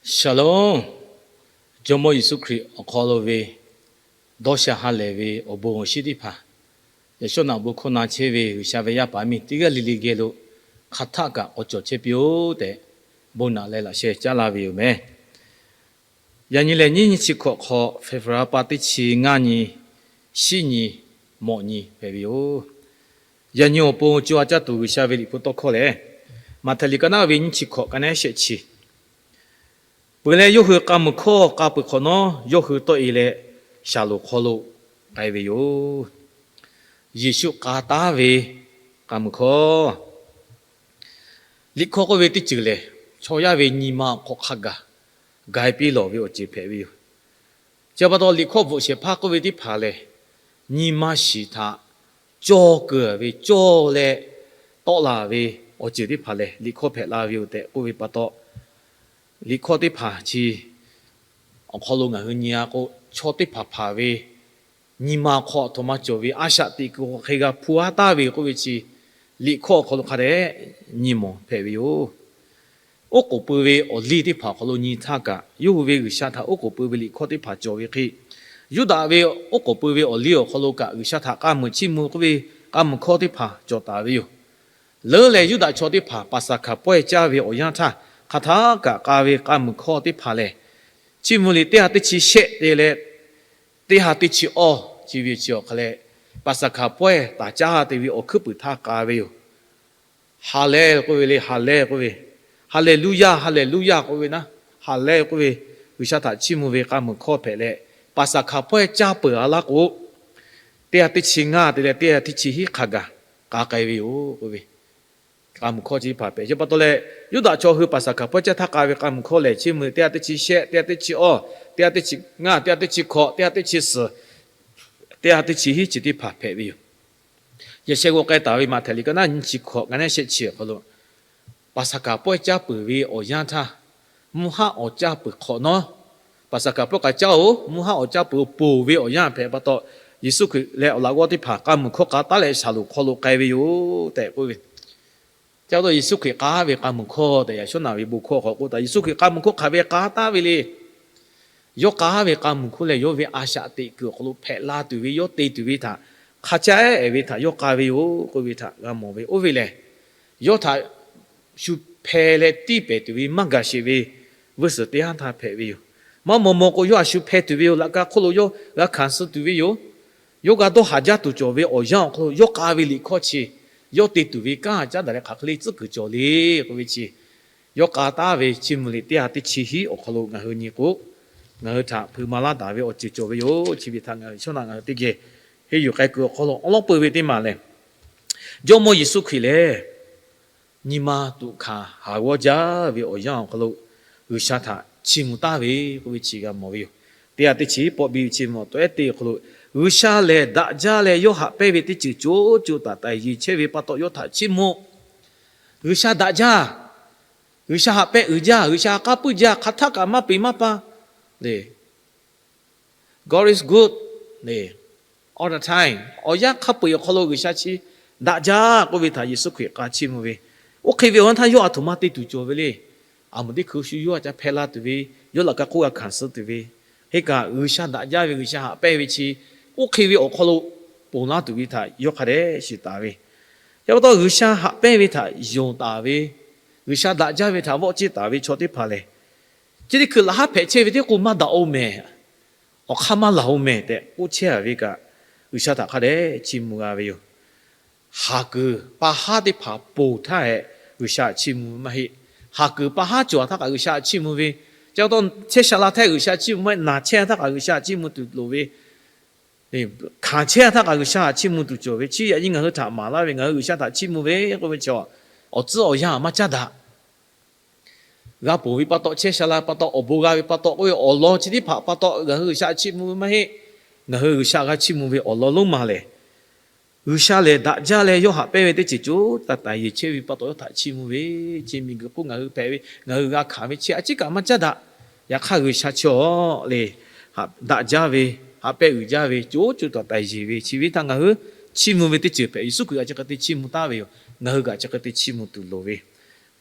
Shalom. Jawˇmawˇ Yeˍsuˆ Hkriꞈ awˬ hk'aw lo ve dawˇ sha ha lehˬ ve awˬ bon awˬ shinˉ teˇ hpaˍ, yaꞈ shawˉ naꞈ bon hkawˇ na chehˇ ve G'uiˬsha ve yaˇ paˍ miˇ teˇ g'aˇ le le geh lo hk'aˬ htaˆ kaꞈ k'awꞈ cawˬ chehˇ piˇ-oˆ tehꞈ, bon naꞈ leh laꞈ sheh caˉ laˇ ve yoˬ meh. Yaꞈ nyi lehˬ, nyiˇ nyiˇ chi hkawꞈ hk'awꞈ, February pa teˇ chi ngaˇ nyi, shiˉ nyi, mawꞈ nyi hpehꞈ ve yoˬ. Yaꞈ nyi awˬ pon co a caˇ tuˬ G'uiˬsha ve Liꞈ hpu tawˇ hkawˇ lehˬ, Maꞈhtehˍ liꞈ ka naˉ ve nyiˇ chi hkawꞈ ka naˉ shehˆ chi peuˬ leh, yawˇ hui k'a muiˬ hkawˇ k'a peuˬ hk'awꞈ nawˉ, yawˇ hui tawˆ e leh shaˍlonˍ hk'aw lo k'ai ve yoˬ. Yeˍsuˆ k'a taˉ ve k'a muiˬ hkawˇ. Liꞈ hkawˇ k'oˆ ve teˇ ceuˬ lehˬ, chaw yaˇ ve nyi ma awˬ hk'aw hk'a gaˬ gai piˇ lawˬ ve awˬ ceuˬ hpehꞈ ve yoˬ. Chi pa taw, liꞈ hkawˇ bvuhꞈ shehˍ hpaˇ k'oˆ ve teˇ hpaˍ lehˬ, nyi ma shiˍ htaꞈ cawˇ keu ve cawˇ leh tawˆ la ve awˬ ceuˬ teˇ hpaˍ lehˬ, liꞈ hkawˇ hpehꞈ la ve yoˬ tehꞈ k'oˆ ve pa taw, liꞈ hkawˇ teˇ hpaˍ chi awˬ hk'aw lo ngaˬ hui nyi a k'o, chaw teˇ hpaˍ hpaˍ ve nyi ma hk'aw aˬ htoꞈ ma cawˬ ve a shaꞈ teꞈ kuiˬ hk'e g'a hpu haˉ taˍ ve k'oˆ ve chi, liꞈ hkawˇ awˬ hk'aw lo hk'a dehꞈ nyi mawˬ hpehꞈ ve yoˬ. Oˉ k'oˍ pui ve awˬ liˇ teˇ hpaˍ awˬ hk'aw lo nyi htaˇ kaꞈ, yawˇ hui ve G'uiˬsha htaꞈ oˉ k'oˍ pui ve liꞈ hkawˇ teˇ hpaˍ cawˬ ve hk'e, Yuˇdaꞈ ve oˉ k'oˍ pui ve awˬ liˇ awˬ hk'aw lo kaꞈ G'uiˬsha htaꞈ k'a muiˬ chiˇ mvuh k'oˆ ve k'a muiˬ hkawˇ teˇ hpaˍ cawˬ taˍ ve yoˬ. Leuˉ leh Yuˇdaꞈ chaw teˇ hpaˍ Paˍsaˍhkaˍ pawehˇ caˇ ve awˬ yanˇ htaˇ, hk'aˬ htaˆ kaꞈ k'a ve k'a muiˬ hkawˇ teˇ hpaˍ lehˬ, chiˇ mvuh liꞈ teˇ ha teˇ chi shehˆ te leh teˇ ha teˇ chi awˇ chi ve chi awˬ hk'a leh, Paˍsaˍhkaˍ pawehˇ taˍ caˇ te ve awˬ hkuiˉ puiˍ htaˇ k'a ve yoˬ. Haˍlehˇ k'oˆ ve le, haˍlehˇ k'oˆ ve, Haˍlehˍluˇyaˇ, Haˍlehˍluˇyaˇ k'oˆ ve naˉ, haˍlehˇ k'oˆ ve, G'uiˬsha htaꞈ chiˇ mvuh ve k'a muiˬ hkawˇ hpehꞈ leh, Paˍsaˍhkaˍ pawehˇ caˇ peuˬ a laˇ k'o, teˇ ha teˇ chi ngaˇ te leh teˇ ha teˇ chi hiˉ hk'a gaˬ k'a k'ai ve yoˬ k'oˆ ve, k'a muiˬ hkawˇ chi teˇ hpaˍ hpehꞈ. Chi pa taw leh, Yuˇdaꞈ chaw hui Paˍsaˍhkaˍ pawehˇ caˇ htaˇ k'a ve k'a muiˬ hkawˇ lehˬ, chiˇ mvuh teˇ ha teˇ chi shehˆ, teˇ ha teˇ chi awˇ, teˇ ha teˇ chi ngaˇ, teˇ ha teˇ chi hkawꞈ, teˇ ha teˇ chi suhˍ, teˇ ha teˇ chi hiˉ chi teˇ hpaˍ hpehꞈ ve yoˬ. Yaꞈ sheh g'aw k'ai taˍ ve Maꞈhtehˍ liꞈ ka naˉ nyiˇ chi hkawꞈ ka naˉ shehˆ chi awˬ hk'aw lo, Paˍsaˍhkaˍ pawehˇ caˇ peuˬ ve awˬ yanˇ htaˇ, mvuhˇ haˉ awˬ caˇ peuˬ hk'awꞈ nawˉ, Paˍsaˍhkaˍ pawehˇ k'aꞈ caˇ-oˬ, mvuhˇ haˉ awˬ caˇ peuˬ poˬ ve awˬ yanˇ hpehꞈ pa taw, Yeˍsuˆ Hkriꞈ leh awˬ laꞈ g'awˇ teˇ hpaˍ k'a muiˬ hkawˇ k'a taˉ leh shaˍlonˍ hk'aw lo k'ai ve yoˬ tehꞈ k'oˆ ve. Chi pa taw Yeˍsuˆ Hkriꞈ k'a ve k'a muiˬ hkawˇ tehꞈ yaꞈ shawˉ naꞈ ve bon hkawˇ hk'aw k'oˆ taˍ. Yeˍsuˆ Hkriꞈ k'a muiˬ hkawˇ hk'aˬ ve k'a taˉ ve le. Yawˇ k'a ve k'a muiˬ hkawˇ lehˬ, yawˇ ve a shaꞈ teꞈ kuiˬ awˬ hk'aw lo hpehꞈ la tuˬ ve, yawˇ te tuˬ ve htaꞈ hk'a caˉ ehˍ ve htaꞈ yawˇ k'a ve yoˬ k'oˆ ve htaꞈ g'a mawˬ ve. Oˇ ve lehˬ, yawˇ htaꞈ shu hpeh leh tiˇ pehˍ tuˬ ve maˇ gaˬ sheˍ ve vuiˇ suhˍ teˇ haˉ htaˇ hpehꞈ ve yoˬ. Maˇ maw maw k'o, yawˇ a shu hpeh tuˬ ve yoˬ. Laꞈ ka hk'oˆ lo yawˇ g'a hkanˍ suh tuˬ ve yoˬ. Yawˇ g'a dawˇ haˍ jaˇ tuˬ cawˬ ve awˬ yanˇ awˬ hk'aw lo yawˇ k'a ve liꞈ hkawˇ chi, yawˇ te tuˬ ve kanˉ caˉ daꞈ leh hk'aˬ hk'e le tcuhˉ kuiˬ cawˬ le k'oˆ ve chi, yawˇ k'a taˉ ve chiˇ mvuh liꞈ teˇ ha teˇ chi hiˉ awˬ hk'aw lo ngaˬ hui nyi k'o, ngaˬ hui htaꞈ hpeuꞈ maˍ laˇ taˍ ve awˬ ceuˬ cawˬ ve yoˬ. Chi ve htaꞈ ngaˬ hui chaw naꞈ ngaˬ hui teˇ geh henˇ yuˬ k'ai kuiˬ awˬ hk'aw lo awˉ lawˉ peu ve teˇ maˬ lehˬ, Jawˇmawˇ Yeˍsuˆ Hkriꞈ lehˬ, nyi ma tuꞈ hkanˍ haˍ g'awˇ jaˇ ve awˬ yanˇ awˬ hk'aw lo G'uiˬsha htaꞈ chiˇ mvuh taˍ ve k'oˆ ve chi g'a mawˬ ve yoˬ. Teˇ ha teˇ chi pawˆ biˇ ve chi mvuh tawˆ ehˉ teˇ awˬ hk'aw lo, G'uiˬsha lehˬ daꞈ jaˇ leh yawˇ haꞈ pehnˇ ve teˇ ceuˬ co co taiˍ taiˍ yeˬ chehˇ ve pa taw yawˇ htaꞈ chiˇ mvuh. G'uiˬsha daꞈ jaˇ, G'uiˬsha haꞈ pehnˇ uiˍ jaˇ, G'uiˬsha k'aˉ puiˉ jaˇ, hk'aˬ htaˆ kaꞈ maˇ peꞈ maˇ pa le. God is good, all the time. Awˬ yanˇ hk'a peu-eˬ awˬ hk'aw lo G'uiˬsha chi daꞈ jaˇ k'oˆ ve htaꞈ Yeˍsuˆ Hkriꞈ k'a chiˇ mvuh ve. Oˇ hk'e ve awˬ yanˇ htaˇ yawˇ aˬ htoꞈ ma te tuˬ cawˬ ve le. Aˬ meuꞈ teˇ hkui shu yawˇ a ca hpehˇ laˇ tuˬ ve, yawˇ laꞈ ka hk'oˆ g'a hkanˍ suh tuˬ ve, hk'e kaꞈ G'uiˬsha daꞈ jaˇ ve, G'uiˬsha haꞈ pehnˇ ve chi, oˇ hk'e ve awˬ hk'aw lo ponˬ laˇ tuˬ ve htaꞈ yawˇ hk'a dehꞈ shiˍ taˍ ve. Chi pa taw G'uiˬsha haꞈ pehnˇ ve htaꞈ yonˍ taˍ ve, G'uiˬsha daꞈ jaˇ ve htaꞈ vawˆ ceˇ taˍ ve chaw teˇ hpaˍ lehˬ, chi teˇ hkui laꞈ haˉ hpehꞈ chehˇ ve teˇ k'o maˇ daꞈ-oˬ mehˍ, awˬ hk'aˇ maˇ laˬ-oˬ mehˍ tehꞈ k'oˆ chehˇ a ve kaꞈ, G'uiˬsha htaꞈ hk'a dehꞈ chiˇ mvuh g'a ve yoˬ. Haˍ kuiˬ pa haˉ teˇ hpaˍ ponˬ htaˇ hehꞈ G'uiˬsha chiˇ mvuh ve maˇ heˆ. Haˍ kuiˬ pa haˉ cawˬ htaˇ kaꞈ G'uiˬsha chiˇ mvuh ve. Chi pa taw chehˇ sha la htaˇ G'uiˬsha chiˇ mvuh maˇ heˆ, naˬ chehˇ htaˇ kaꞈ G'uiˬsha chiˇ mvuh tuˬ loˍ ve. Hkanˍ chehˇ htaˇ kaꞈ G'uiˬsha chiˇ mvuh tuˬ cawˬ ve. Chi yaꞈ nyi ngaˬ hui htaꞈ maˍ laˇ ve, ngaˬ hui G'uiˬsha htaꞈ chiˇ mvuh ve k'oˆ ve chi, awˬ tcuhˉ awˬ yanˇ maˇ caˉ daꞈ. G'a ponˬ ve pa taw, chehˇ sha la pa taw, awˬ bon g'a ve pa taw k'oˆ ve awˬ lawn chi teˇ hpaˍ pa taw ngaˬ hui G'uiˬsha chiˇ mvuh ve maˇ heˆ. Ngaˬ hui G'uiˬsha g'a chiˇ mvuh ve awˬ lawn lonˉ ma lehˬ, G'uiˬsha lehˬ daꞈ jaˇ leh yawˇ haꞈ pehnˇ ve teˇ ceuˬ co taiˍ taiˍ yeˬ chehˇ ve pa taw yawˇ htaꞈ chiˇ mvuh ve. Chi miˬguiˬ hk'oˆ ngaˬ hui hpehꞈ ve, ngaˬ hui g'a hkanˍ ve chi a ciˉ kaꞈ maˇ caˉ daꞈ. Yaꞈ hk'aˇ G'uiˬsha chi awˬ lehˬ, daꞈ jaˇ ve, haꞈ pehnˇ uiˍ jaˇ ve, co co taiˍ taiˍ yeˬ ve, chi ve htaꞈ ngaˬ hui chiˇ mvuh ve teˇ ceuˬ hpehꞈ. Yeˍsuˆ Hkriꞈ a chi hk'e te chiˇ mvuh taˍ ve yoˬ. Ngaˬ hui kaꞈ chi hk'e te chiˇ mvuh tuˬ loˍ ve.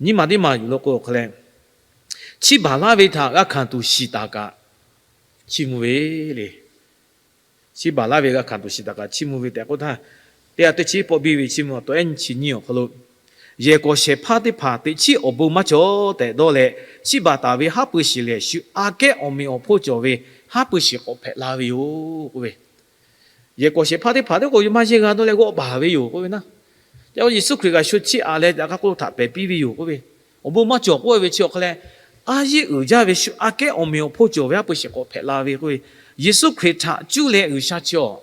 Nyiˇ maˬ teˇ maˬ yuˬ lo k'o hk'a leh, chiˇ baˬ laˇ ve htaꞈ g'a hkanˍ tuˬ shiˍ taˍ kaꞈ chiˇ mvuh ve le. Chiˇ baˬ laˇ ve g'a hkanˍ tuˬ shiˍ taˍ kaꞈ chiˇ mvuh ve tehꞈ k'oˆ htaˇ, teˇ g'aˇ teˇ chi pawˆ biˇ ve chiˇ mvuh awˬ taw ehˉ nyiˇ chi nyiˇ awˬ hk'aw lo, yehˬ k'awꞈ shehˍ hpaˇ teˇ hpaˍ teꞈ chiˉ awˬ bon maˇ cawˬ tehꞈ dawˇ leh, chiˇ baˬ taˍ ve haˉ pui shiˍ lehˬ, shu aꞈ kehˉ awˬ meꞈ awˬ hponˇ cawˬ ve haˉ pui shiˍ k'awꞈ hpehꞈ la ve yoˬ k'oˆ ve. Yehˬ k'awꞈ shehˍ hpaˇ teˇ hpaˍ teˇ k'o maˇ yehˇ g'a dawˇ leh g'awˆ baˬ ve yoˬ k'oˆ ve naˉ. Yaꞈ hk'aˇ Yeˍsuˆ Hkriꞈ g'a shu chiˇ aꞈ leh yaꞈ hk'aˇ k'oˆ lo htaꞈ pehˬ piˇ ve yoˬ k'oˆ ve. Awˬ bon maˇ cawˬ k'oˆ ve chi awˬ hk'aw leh, a yiˉ uiˍ jaˇ ve shu aꞈ kehˉ awˬ meꞈ awˬ hponˇ cawˬ ve haˉ pui shiˍ k'awꞈ hpehꞈ la ve k'oˆ ve. Yeˍsuˆ Hkriꞈ htaꞈ cuˇ leh G'uiˬsha chi awˬ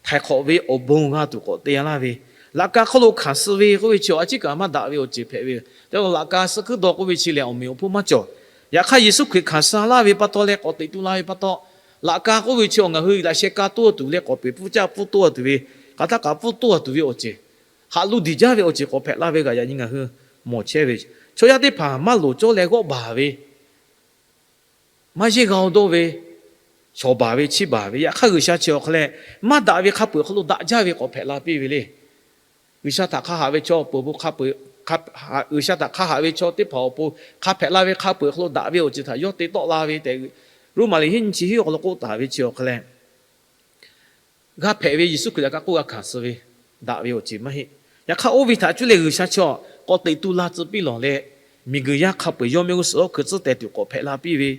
htaiˍ hk'awꞈ ve awˬ bon g'a tuˬ k'awꞈ te laˇ ve, laꞈ ka hk'oˆ lo hkanˍ suh ve k'oˆ ve chi awˬ a ciˉ kaꞈ maˇ daꞈ ve awˬ ceuˬ hpehꞈ ve yoˬ. Te laꞈ ka suh hkuiˉ daw k'oˆ ve chi lehˬ awˬ meꞈ awˬ hponˇ maˇ cawˬ. Yaꞈ hk'aˇ Yeˍsuˆ Hkriꞈ hkanˍ suh laˇ ve pa taw leh k'awꞈ teꞈ tu la ve pa taw, laꞈ ka k'oˆ ve chi awˬ ngaˬ hui laꞈ sheh ka toˇ tuˬ leh k'awꞈ peˍ pfuhˇ caˇ pfuhˇ toˇ tuˬ ve, k'aꞈ htaˇ kaꞈ pfuhˇ toˇ tuˬ ve awˬ ceuˬ, haꞈ lo diˬ jaˇ ve awˬ ceuˬ k'awꞈ hpehꞈ la ve kaꞈ yaꞈ nyi ngaˬ hui mawˬ chehˇ ve. Chaw yaˇ teˇ hpaˍ maˇ loˍ cawˇ leh g'awˆ baˬ ve, maˇ yehˇ g'a-o dawˇ ve, shawˍ baˬ ve, chiˇ baˬ ve, yaꞈ hk'aˇ G'uiˬsha chi awˬ hk'aw leh maˇ daꞈ ve hk'a peu-eˬ awˬ hk'aw lo daꞈ jaˇ ve k'awꞈ hpehꞈ la piˇ ve le. G'uiˬsha htaꞈ hk'a haꞈ ve chaw peuˬ, G'uiˬsha htaꞈ hk'a haꞈ ve chaw teˇ hpaˍ awˬ pon hk'a hpehꞈ la ve hk'a peu-eˬ awˬ hk'aw lo daꞈ ve awˬ ceuˬ htaꞈ yawˇ te tawˆ la ve tehꞈ, Roˉmaꞈ liꞈ hiˉ nyi chi hiˉ awˬ hk'aw lo k'oˆ taˍ ve chi awˬ hk'aw leh, g'a hpehꞈ ve Yeˍsuˆ Hkriꞈ laꞈ ka hk'oˆ g'a hkanˍ suh ve, daꞈ ve awˬ ceuˬ maˇ heˆ. Yaꞈ hk'aˇ oˇ ve htaꞈ cuˇ leh G'uiˬsha chi awˬ k'awꞈ teꞈ tu la tcuh piˇ lawˬ leh, miˬguiˬ yaˇ hk'a peu-eˬ yawˇ mehˆ g'uˇ suhˍ hkui tcuhˉ teh tuˬ k'awꞈ hpehꞈ la piˇ ve,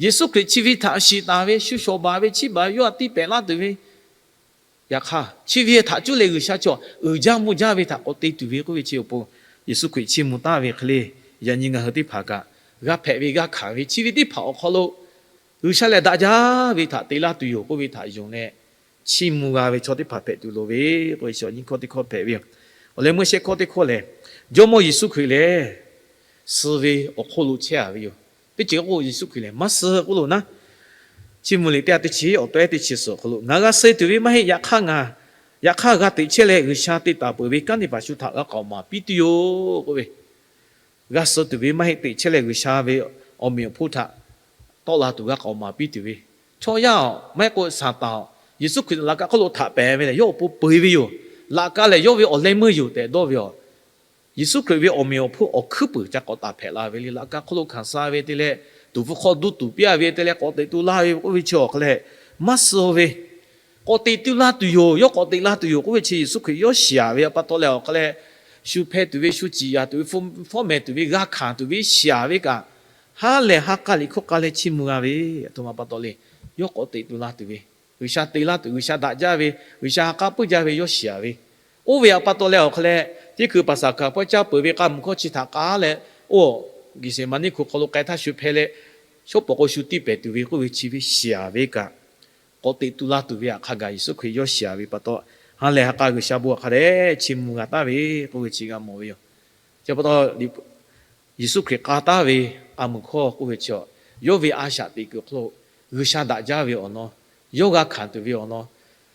Yeˍsuˆ Hkriꞈ chi ve htaꞈ shiˍ taˍ ve, shu shawˍ baˬ ve, chiˇ baˬ ve, yawˇ htaꞈ tiˇ pehˍ laˇ tuˬ ve, yaꞈ hk'aˇ chi ve htaꞈ cuˇ leh G'uiˬsha chi awˬ uiˍ jaˇ mvuh jaˇ ve htaꞈ k'awꞈ te tuˬ ve k'oˆ ve chi awˬ pon, Yeˍsuˆ Hkriꞈ chiˇ mvuh taˍ ve hk'e le. Yaꞈ nyi ngaˬ hui teˇ hpaˍ kaꞈ g'a hpehꞈ ve g'a hkanˍ ve chi ve teˇ hpaˍ awˬ hk'aw lo G'uiˬsha lehˬ daꞈ jaˇ ve htaꞈ te laˇ tuˬ yoˬ k'oˆ ve htaꞈ yonˍ leh, chiˇ mvuh g'a ve chaw teˇ hpaˍ hpehꞈ tuˬ loˍ ve k'oˆ ve chi awˬ nyiˇ hkawˇ teˇ hkawˇ hpehꞈ ve yoˬ. Awˬ leh meuˇ shehˆ hkawˇ teˇ hkawˇ lehˬ, Jawˇmawˇ Yeˍsuˆ Hkriꞈ lehˬ suh ve awˬ hk'oˆ lo chehˇ a ve yoˬ. Teˇ ceuˬ k'o Yeˍsuˆ Hkriꞈ lehˬ maˇ suh k'oˆ lo naˉ, Chiˇ mvuh liꞈ teˇ ha teˇ chi awˬ taw ehˉ teˇ chi suhˍ awˬ hk'aw lo, Ngaˬ g'a suh tuˬ ve maˇ heˆ. Yaꞈ hk'aˇ ngaˬ, yaꞈ hk'aˇ g'a teꞈ chehˇ leh G'uiˬsha te taˍ peuˬ ve kanˉ teˇ hpaˍ shu htaꞈ g'a k'aoˍ maˍ piˇ tuˬ yoˬ k'oˆ ve. G'a suh tuˬ ve maˇ heˆ, teꞈ chehˇ leh G'uiˬsha ve awˬ meꞈ awˬ hponˇ htaꞈ tawˆ la tuˬ g'a k'aoˍ maˍ piˇ tuˬ ve, chaw yaˇ-oˬ, maˇ heˆ k'o Saˍtanˍ-oˬ, Yeˍsuˆ Hkriꞈ laꞈ ka hk'oˆ lo htaꞈ pehˍ ve lehˬ, yawˇ awˬ pon peu-eˬ ve yoˬ. Laꞈ ka lehˬ yawˇ ve awˬ leh meuˇ yoˬ tehꞈ dawˇ ve yoˬ. Yeˍsuˆ Hkriꞈ ve awˬ meꞈ awˬ hponˇ awˬ hkuiˉ puiˍ ca k'awꞈ taˍ hpehꞈ la ve le. Laꞈ ka hk'oˆ lo hkanˍ suh ve te leh, tuˍ hpfuh hk'aw duˇ tuˬ piˇ a ve te leh, k'awꞈ teꞈ tu laˇ ve k'oˆ ve chi awˬ hk'aw leh, maˇ suh ve, k'awꞈ teꞈ tu laˇ tuˬ yoˬ. Yawˇ k'awꞈ teꞈ la tuˬ yoˬ k'oˆ ve chi Yeˍsuˆ Hkriꞈ yawˇ shiˍ a ve pa taw leh awˬ hk'aw leh, shu hpeh tuˬ ve, shu ciˍ yanˍ tuˬ ve, fawˉ mehˍ tuˬ ve, g'a hkanˍ tuˬ ve shiˍ a ve kaꞈ, ha lehˬ ha k'a liꞈ hkawˇ k'a leh chiˇ mvuh g'a ve, aˬ htoꞈ ma pa taw le, yawˇ k'awꞈ teꞈ tu laˇ tuˬ ve, G'uiˬsha te laˇ tuˬ, G'uiˬsha daꞈ jaˇ ve, G'uiˬsha ha k'a puiˉ jaˇ ve yawˇ shiˍ a ve, oˇ ve pa taw leh awˬ hk'aw leh, teˇ hkui paˍsaˍhkaˍ pawehˇ caˇ peuˬ ve k'a muiˬ hkawˇ chi htaꞈ k'a leh, oˇ Geˍseˍmaˍniˆ hk'oꞈ hk'aw lo k'ai htaˇ shu hpeh leh, shawˉ pawˍ k'o shu tiˇ pehˍ tuˬ ve k'oˆ ve chi ve shiˍ a ve kaꞈ, k'awꞈ teꞈ tu laˇ tuˬ ve htaꞈ hk'a gaˬ Yeˍsuˆ Hkriꞈ yawˇ shiˍ a ve pa taw, ha lehˬ ha k'a G'uiˬsha bon hk'a dehꞈ chiˇ mvuh g'a taˍ ve k'oˆ ve chi g'a mawˬ ve yoˬ. Chi pa taw, Yeˍsuˆ Hkriꞈ k'a taˍ ve k'a muiˬ hkawˇ k'oˆ ve chi, yawˇ ve a shaꞈ teꞈ kuiˬ hk'aw lo G'uiˬsha daꞈ jaˇ ve awˬ lawn, yawˇ g'a hkanˍ tuˬ ve awˬ lawn,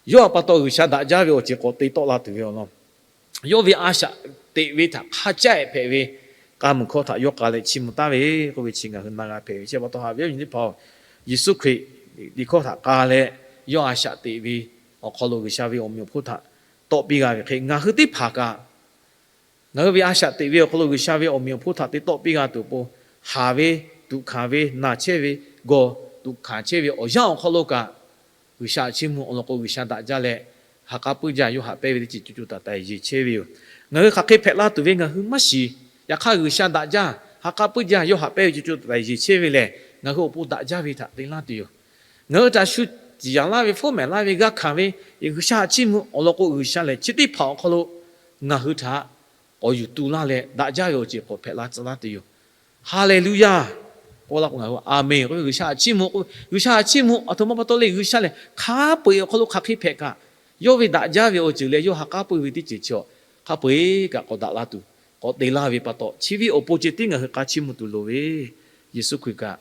yawˇ a pa taw G'uiˬsha daꞈ jaˇ ve awˬ ceuˬ k'awꞈ te tawˆ la tuˬ ve awˬ lawn, yawˇ ve a shaꞈ teꞈ ve htaꞈ hk'a caˆ-e hpehꞈ ve k'a muiˬ hkawˇ htaꞈ yawˇ k'a leh chiˇ mvuh taˍ ve k'oˆ ve chi ngaˬ hui na g'a hpehꞈ ve. Chi pa taw haꞈ ve awˬ viˉ awˬ nyi teˇ hpaˍ-oˬ, Yeˍsuˆ Hkriꞈ liꞈ hkawˇ htaꞈ k'a leh, yawˇ a shaꞈ teꞈ ve awˬ hk'aw lo G'uiˬsha ve awˬ meꞈ awˬ hponˇ htaꞈ tawˆ piˇ g'a ve hk'e, ngaˬ hui teˇ hpaˍ kaꞈ ngaˬ hui ve a shaꞈ teꞈ ve awˬ hk'aw lo G'uiˬsha ve awˬ meꞈ awˬ hponˇ htaꞈ te tawˆ piˇ g'a tuˬ awˬ pon, haˍ ve, tuꞈ hkanˍ ve, naˬ chehˇ ve, gawˬ tuꞈ hkanˍ chehˇ ve awˬ yanˇ awˬ hk'aw lo kaꞈ, G'uiˬsha chiˇ mvuh awˬ lawn k'o G'uiˬsha daꞈ jaˇ leh, ha k'aˉ puiˉ jaˇ yawˇ haꞈ pehnˇ ve teˇ ceuˬ co co taiˍ taiˍ yeˬ chehˇ ve yoˬ. Ngaˬ hui hk'aˬ hk'e hpehꞈ la tuˬ ve ngaˬ hui maˇ shiˍ. Yaꞈ hk'aˇ G'uiˬsha daꞈ jaˇ, ha k'aˉ puiˉ jaˇ yawˇ haꞈ pehnˇ ve co co taiˍ taiˍ yeˬ chehˇ ve lehˬ, ngaˬ hui awˬ pon daꞈ jaˇ ve htaꞈ te laˇ tuˬ yoˬ. Ngaˬ hui htaꞈ shu ciˍ yanˍ laˇ ve, fawˉ mehˍ laˇ ve, g'a hkanˍ ve, G'uiˬsha haꞈ chiˇ mvuh awˬ lawn k'o G'uiˬsha lehˬ chi teˇ hpaˍ awˬ hk'aw lo ngaˬ hui htaꞈ k'awꞈ yuˬ tu laˇ leh daꞈ jaˇ ve awˬ ceuˬ k'awꞈ hpehꞈ la tcuh laˇ tuˬ yoˬ. Haˍleˍluˇyaˇ k'oˆ laˇ k'o ngaˬ hui Aˍmenˍ k'oˆ ve, G'uiˬsha haꞈ chiˇ mvuh k'o, G'uiˬsha haꞈ chiˇ mvuh aˬ htoꞈ ma pa taw le, G'uiˬsha lehˬ hk'a peu-eˬ awˬ hk'aw lo hk'aˬ hk'e hpehꞈ kaꞈ, yawˇ ve daꞈ jaˇ ve awˬ ceuˬ leh yawˇ ha k'aˉ puiˉ ve teˇ ceuˬ chi hk'a peu-eˬ kaꞈ k'awꞈ daꞈ la tuˬ, k'awꞈ te laˇ ve pa taw, chi ve awˬ pon ceh tiˉ ngaˬ hui k'a chiˇ mvuh tuˬ loˍ ve, Yeˍsuˆ Hkriꞈ kaꞈ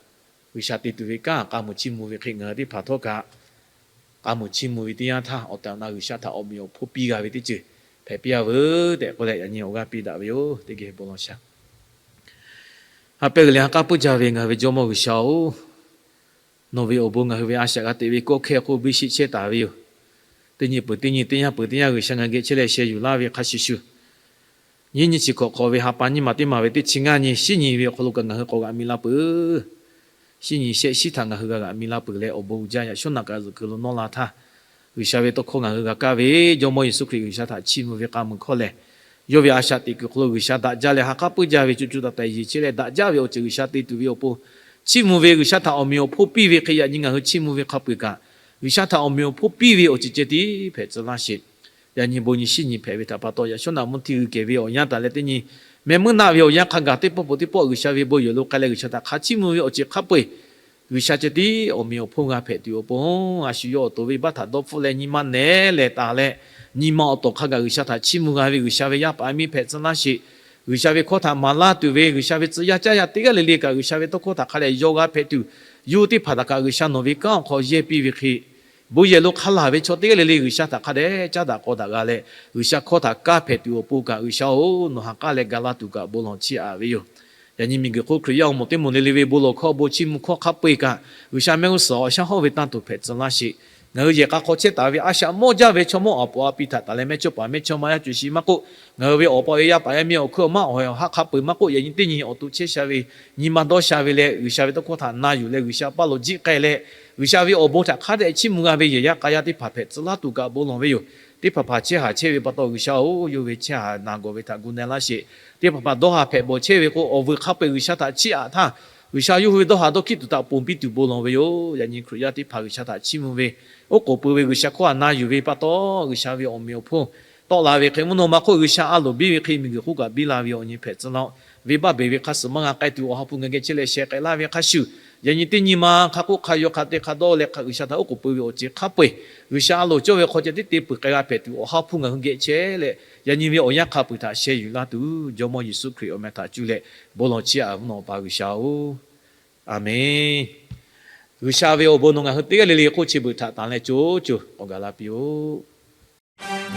G'uiˬsha te tuˬ ve kanˉ k'a muiˬ chiˇ mvuh ve hk'e ngaˬ hui teˇ hpaˍ htawˇ kaꞈ k'a muiˬ chiˇ mvuh ve teˇ yanˇ htaˇ, awˬ tehˬ awˬ na G'uiˬsha htaꞈ awˬ meꞈ awˬ hponˇ piˇ g'a ve teˇ ceuˬ hpehꞈ piˇ a veuˬ tehꞈ k'oˆ leh, yaꞈ nyi awˬ g'aˇ piˇ daꞈ ve yoˬ. Teˇ geh bon law sha. Ha pehˇ g'uiˬ leh ha k'aˉ puiˉ jaˇ ve ngaˬ hui ve Jawˇmawˇ G'uiˬsha-oˬ, nawˬ ve awˬ bon ngaˬ hui ve a shaꞈ g'a teꞈ ve kawˆ hkehˇ k'oˆ biˇ sheˆ chehˇ taˍ ve yoˬ. Teˇ nyi peuˬ teˇ nyi, teˇ yanˇ peuˬ teˇ yanˇ G'uiˬsha ngaˬ geh chehˇ leh sheh yuˬ laˇ ve hk'a shuˍ shuˍ, Nyiˇ nyi chi hkawꞈ hk'aw ve ha pa nyiˇ maˬ teˇ maˬ ve teˇ chi ngaˇ nyi, shinˉ nyi ve awˬ hk'aw lo kaꞈ ngaˬ hui k'awꞈ g'aꞈ mi laˇ peuˬ. Shinˉ nyi shehˆ shiˉ htaꞈ ngaˬ hui g'a g'aꞈ mi laˇ peuˬ leh, awˬ bon uiˍ jaˇ yaꞈ shawˉ naꞈ kaꞈ zuhꞈ kuiˬ lo nawˇ la htaˇ, G'uiˬsha ve tawˇ hkawˇ ngaˬ hui g'a kaˇ ve, Jawˇmawˇ Yeˍsuˆ Hkriꞈ G'uiˬsha htaꞈ chiˇ mvuh ve k'a muiˬ hkawˇ lehˬ, yawˇ ve a shaꞈ teꞈ kuiˬ hk'aw lo G'uiˬsha daꞈ jaˇ leh ha k'aˉ puiˉ jaˇ ve co co taiˍ taiˍ yeˬ chehˇ leh daꞈ jaˇ ve awˬ ceuˬ G'uiˬsha te tuˬ ve awˬ pon, chiˇ mvuh ve G'uiˬsha htaꞈ awˬ meꞈ awˬ hponˇ piˇ ve hk'e yaꞈ nyi ngaˬ hui chiˇ mvuh ve hk'a peu-eˬ kaꞈ, G'uiˬsha htaꞈ awˬ meꞈ awˬ hponˇ piˇ ve awˬ ceuˬ ceh tiˉ hpehꞈ tcuh laˇ sheˍ. Yaꞈ nyi bon nyi shinˉ nyi hpehꞈ ve htaꞈ pa taw, yaꞈ shawˉ naꞈ mvuhˇ htiˇ g'uiˬ kehˬ ve awˬ yanˇ taˍ leh teˇ nyi, meh meuˇ naˆ ve awˬ yanˇ hk'a gaˬ teˇ pawˆ peuˬ teˇ pawˆ G'uiˬsha ve bon yehˬ lo k'ai leh G'uiˬsha htaꞈ hk'a chiˇ mvuh ve awˬ ceuˬ hk'a peu-eˬ, G'uiˬsha ceh tiˉ awˬ meꞈ awˬ hponˇ g'a hpehꞈ tuˬ awˬ pon, a shu yawˇ awˬ to ve baˆ htaꞈ dawˇ hpfuhˆ leh nyi ma nehˉ lehˬ taˍ leh, nyi ma awˬ tawˍ hk'a gaˬ G'uiˬsha htaꞈ chiˇ mvuh g'a ve G'uiˬsha ve yaˇ paˍ yaˇ miˇ hpehꞈ tcuh laˇ sheˍ. G'uiˬsha ve hkawˇ htaꞈ maˍ laˇ tuˬ ve, G'uiˬsha ve tcuh yaˇ caˇ yaˇ teˇ g'aˇ le le kaꞈ G'uiˬsha ve tawˇ hkawˇ htaꞈ hk'a dehꞈ yaw g'a hpehꞈ tuˬ, yawˇ hui teˇ hpaˍ htaꞈ kaꞈ G'uiˬsha nawˬ ve kanˉ awˬ hk'aw yehˇ piˇ ve hk'e, bon yehˬ lo hk'a laˬ ve chaw teˇ g'aˇ le le G'uiˬsha htaꞈ hk'a dehꞈ caˉ daꞈ k'aw daꞈ g'a leh, G'uiˬsha hkawˇ htaꞈ kaˇ hpehꞈ tuˬ awˬ pon kaꞈ G'uiˬsha-oˬ, nawˬ ha k'aˉ leh ga laˇ tuˬ kaꞈ bon lawˬ chiˇ a� ve yoˬ. Yaꞈ nyi miˬguiˬ hk'oˆ Hkriꞈ yaˇ awˬ moˍ teˇ moˍ le le ve bon lawˬ hkawˇ bon chiˇ mvuh hkawˇ hk'a peu-eˬ kaꞈ, G'uiˬsha mehˆ g'uˇ suhˍ awˬ shaˉ hawˉ ve tanˇ tuˬ hpehꞈ tcuh laˇ sheˍ. Ngaˬ hui yehˬ k'a hk'aw chehˇ taˍ ve a shaꞈ mawˇ jaˇ ve chaw mawˇ aˬ poꞈ a pi htaꞈ taˍ leh mehˇchawˇpaˍ mehˇchawˇma yaˇ co shiˍ maˇ k'oˆ, ngaˬ hui ve awˬ pa ve yaˇ paˍ yaˇ miˇ awˬ hkui awˬ maˇ awˬ hawˬ haˆ hk'a peu-eˬ maˇ k'oˆ, yaꞈ nyi teˇ nyi awˬ to chehˇ sha ve nyi ma dawˇ sha ve leh G'uiˬsha ve tawˇ hkawˇ htaꞈ na yuˬ leh G'uiˬsha paˇ lo jiˆ k'ai leh, G'uiˬsha ve awˬ bon htaꞈ hk'a dehꞈ chiˇ mvuh g'a ve yehˬ yaˇ k'a yaˇ teˇ hpaˍ hpehꞈ tcuh laˇ tuˬ kaꞈ bon lawˬ ve yoˬ. Teˇ hpaˍ hpaˍ chehˇ haˍ chehˇ ve pa taw G'uiˬsha-oˬ, yawˇ ve chehˇ haˍ naˬ gawˬ ve htaꞈ gu na laˇ sheˍ. Teˇ hpaˍ hpaˍ dawˇ haˍ hpehꞈ bawˬ chehˇ ve k'o, awˬ vuiˬ hk'a peu-eˬ G'uiˬsha htaꞈ chiˇ aꞈ htaˇ, G'uiˬsha yawˇ hui ve dawˇ haˍ dawˇ hkiˆ tuˬ htaꞈ ponˬ piˇ tuˬ bon lawˬ ve yoˬ. Yaꞈ nyi Hkriꞈ yaˇ teˇ hpaˍ G'uiˬsha htaꞈ chiˇ mvuh ve, oˉ k'oˍ pui ve G'uiˬsha hkawˇ htaꞈ na yuˬ ve pa taw, G'uiˬsha ve awˬ meꞈ awˬ hponˇ tawˆ la ve hk'e, mvuhˇ naw ma hk'oˆ G'uiˬsha a loˍ biˇ ve hk'e miˬguiˬ hk'oˆ kaꞈ biˇ la ve awˬ nyi hpehꞈ tcuh laˇ-oˆ. Venˇbaˆ beˬ ve hk'a suhˍ maˇ g'a k'ai tuˬ, Awˬ ha hpu ngaˬ geh chehˇ leh sheh k'ai laˇ ve hk'a shuˍ, yaꞈ nyi teˇ nyi ma hk'a k'oˆ hk'a yaw hk'a te hk'a dawˇ leh G'uiˬsha htaꞈ oˉ k'oˍ pui ve awˬ ceuˬ hk'a peu-eˬ, G'uiˬsha a loˍ cawˇ ve hk'aw ceh tiˉ te peuˬ k'ai g'a hpehꞈ tuˬ, Awˬ ha hpu ngaˬ hui geh chehˇ leh, yaꞈ nyi ve awˬ yanˇ hk'a peu-eˬ htaꞈ sheh yuˬ laˇ tuˬ, Jawˇmawˇ Yeˍsuˆ Hkriꞈ awˬ meh htaꞈ cuˇ leh bon lawˬ chiˇ aꞈ, mvuhˇ naw Awˬ pa G'uiˬsha-oˬ. Aˬmenˍ. G'uiˬsha ve awˬ bon nawˬ ngaˬ hui teˇ g'aˇ le le hk'oˆ chi beuꞈ htaꞈ tanˍ leh co co k'awꞈ gaˬ la piˇ-oˆ.